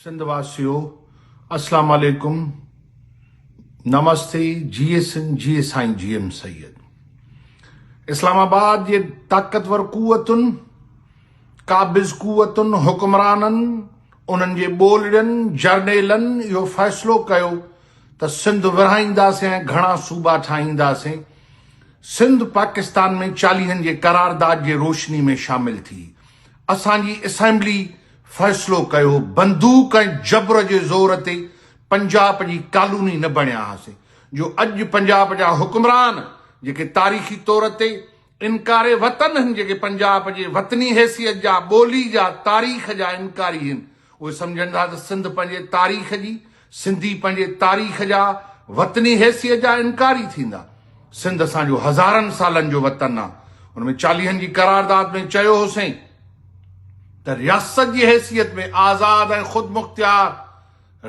سنڌ واسيو اسلام عليڪم نمستي جيئي سنڌ جيئي سائين جي ايم سيد اسلام آباد جي طاقتور قوتن قابض قوتن حڪمرانن انهن جي ٻولڙين جرنيلن اهو فيصلو ڪيو ته سنڌ ورهائينداسين ۽ گهڻا صوبا ٺاهينداسين سنڌ پاڪستان ۾ چاليهن جي قرارداد جي روشني ۾ شامل ٿي اسان جي اسيمبلي فيصلو ڪيو، بندوق ۽ جبر جي زور تي پنجاب جي ڪالوني نه بڻيا هئاسين، جو اڄ پنجاب جا حڪمران جيڪي تاريخي طور تي انڪاري وطن هن، جيڪي پنجاب جي وطني حيثيت جا، ٻولي جا، تاريخ جا انڪاري هن، اهي سمجهن ٿا ته سنڌ پنهنجي تاريخ جي، سنڌي پنهنجي تاريخ جا، وطني حيثيت جا انڪاري ٿيندا. سنڌ اسان جو هزارن سالن جو وطن آ. ان ۾ چاليهن جي قرارداد ۾ چيو هوسين ته رياست جي حيثيت ۾ آزاد ۽ خودمختيار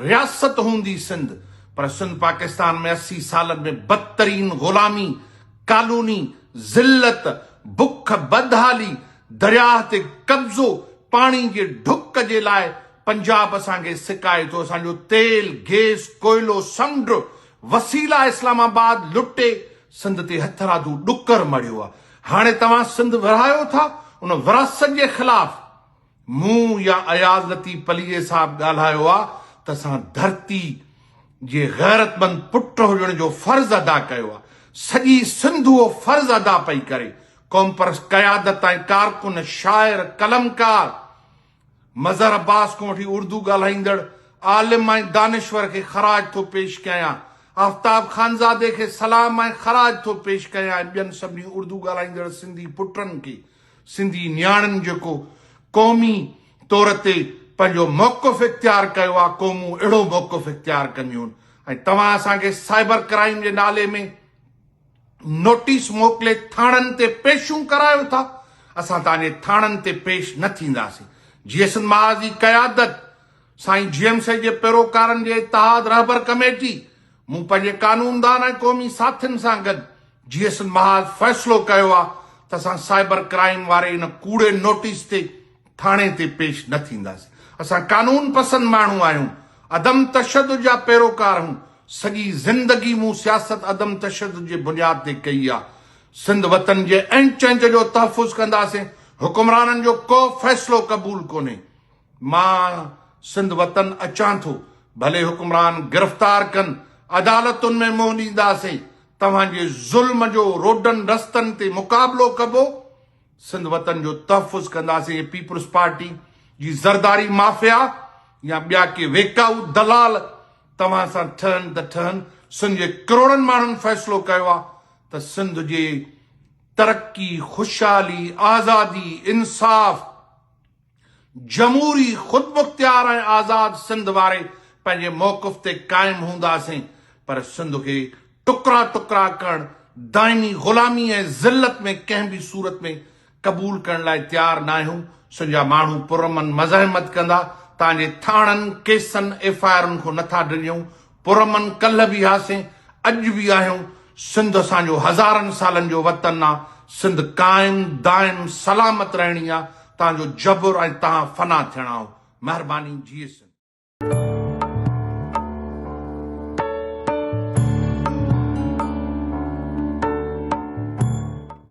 رياست هوندي سنڌ، پر سنڌ پاڪستان ۾ 80 سالن ۾ بدترين غلامي، ڪالوني، ذلت، بک، بدحالي، درياهه تي قبضو، پاڻي جي ڍڪ جي لاء پنجاب اسان کي سڪائي ٿو، اسان جو تيل، گيس، ڪوئلو، سمنڊ، وسيلا اسلام آباد لٽي سنڌ تي هٿرادو ڏڪر مڙهيو آهي. هاڻي توهان سنڌ ورهايو ٿا، ان ورهاست جي خلاف مون يا اياز لطيف پليجي صاحب ڳالهايو آ ته اسان ڌرتي جي غيرتمند پٽ هجڻ جو فرض ادا ڪيو آ، سڄي سنڌ اهو فرض ادا پئي ڪري، قومپرست قيادت ۽ ڪارڪن، شاعر، قلمڪار، مظهر عباس کان وٺي اردو ڳالهائيندڙ عالم ۽ دانشور کي خراج ٿو پيش ڪيان، آفتاب خانزادي کي سلام ۽ خراج ٿو پيش ڪيان ۽ ٻين سڀني اردو ڳالهائيندڙ سنڌي پٽن کي، سنڌي نياڻين جيڪو قومي طور تي پنهنجو موقف اختيار ڪيو آ، قومون اهڙو موقف اختيار ڪنديون ۽ توهان اسان کي سائبر ڪرائيم جي نالي ۾ نوٽيس موڪلي ٿاڻن تي پيشون ڪرايو ٿا، اسان توهان جي ٿاڻن تي پيش نه ٿينداسين. جيئي سنڌ محاذ جي قيادت، سائين جي ايم سيد جي پيروڪارن جي اتحاد رهبر ڪميٽي، مون پنهنجي قانوندان ۽ قومي ساٿين سان گڏ جيئي سنڌ محاذ فيصلو ڪيو آهي ته اسان سائبر ڪرائيم واري ان ڪوڙي نوٽيس تي ٿاڻي تي پيش نه ٿينداسين. اسان قانون پسند ماڻهو آهيون، عدم تشدد جا پيروڪار آهيون، سڄي زندگي مون سياست عدم تشدد جي بنياد تي ڪئي آ. سنڌ وطن جي انچ انچ جو تحفظ ڪنداسين، حڪمرانن جو ڪو فيصلو قبول ڪونهي. مان سنڌ وطن اچان ٿو، ڀلي حڪمران گرفتار ڪن، عدالتن ۾ منهن ڏينداسين، توهان جي ظلم جو روڊن رستن تي مقابلو ڪبو. سنڌ وطن جو تحفظ ڪنداسين هي پيپلز پارٽي جي زرداري مافيا يا ٻيا ڪي ويڪائو دلال توهان سان ٺهن ته ٺهن سنڌ جي ڪروڙن ماڻهن فيصلو ڪيو آ ته سنڌ جي ترقي خوشحالي آزادي انصاف جمهوري، خودمختيار ۽ آزاد سنڌ واري پنهنجي موقف تي قائم هونداسين پر سنڌ کي ٽڪرا ٽڪرا ڪرڻ، دائمي غلامي ۽ ذلت ۾ ڪنهن به صورت ۾ قبول ڪرڻ لاء تيار ناهيون، سنڌ جا ماڻهو پرامن مزاحمت ڪندا، توهان جي ٿاڻن، ڪيسن، ايف I آرن کان نٿا ڊڄون، پرامن ڪلهه به هئاسين، اڄ به آهيون، سنڌ اسان جو هزارن سالن جو وطن آ، سنڌ قائم، دائم، سلامت رهڻي آ، تان جو جبر ۽ تان فنا ٿيڻا آهو. مهرباني جيئي سنڌ.